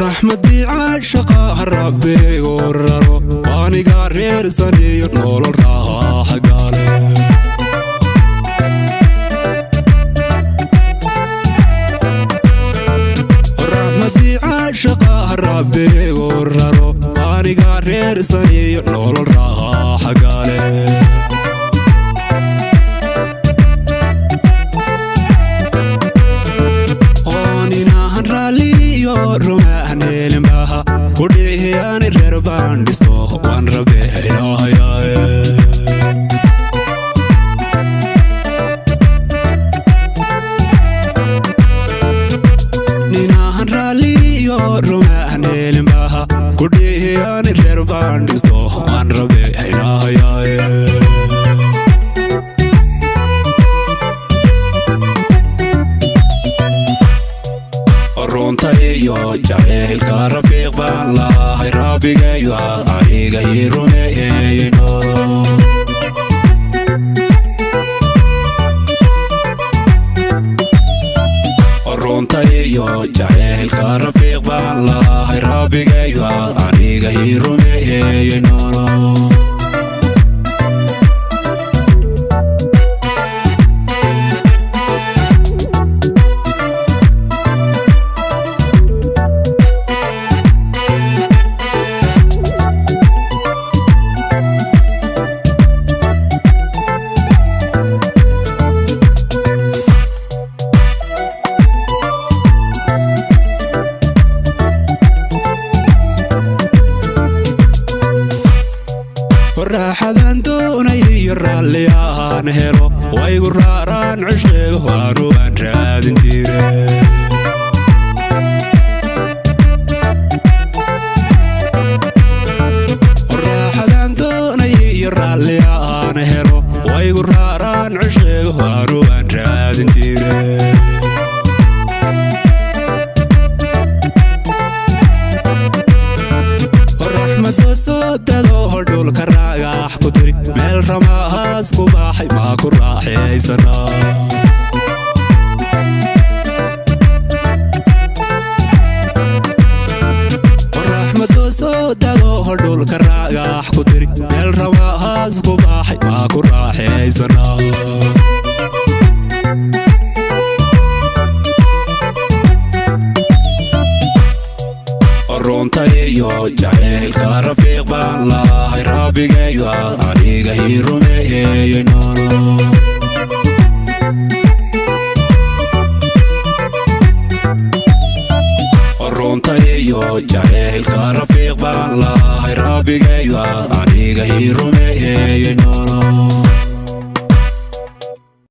Raxmadii caashaqa Rabbigu raro, aniga reersaniyo nolol raaxa gale. Raxmadii caashaqa Rabbigu raro, aniga reersaniyo nolol raaxa gale. Ooninahan raalliyo rumaahneelinbaha kudhihiyaani reer baan dhisto, waan rabeynahayaaye. Ninahan raalliyo rumaahneelinbaha kudhihiyaani reer baan dhisto, waan rabeynahayaaye. Runta iyo jaceylka rafiiq baan lahay, rabbigayo aniga ii rumeeyey nolol. Runta iyo jaceylka rafiiq baan lahay, rabbigayo aniga ii rumeeyey nolol. Raaxadan doonay iyo raalli ahaan helo, waygu raaraan cishqiga, waanu aan raadin jire. Raaxadan doonay iyo raalli ahaan helo, waygu raaraan cishqiga, waanu aan raadin jire. Raxmado soo dado dhulka ragax ku tiri, meel ramahaas ku baxay maa ku raaxaysanaa. Raxmado soo dado dhulka ragax ku tiri, meel ramahaas ku baxay maa ku raaxaysanaa. Runta iyo jaceylka rafiiq baan lahay, rabbigayo aniga ii rumeeyey nolol. Runta iyo jaceylka rafiiq baan lahay, rabbigayo aniga ii rumeeyey nolol.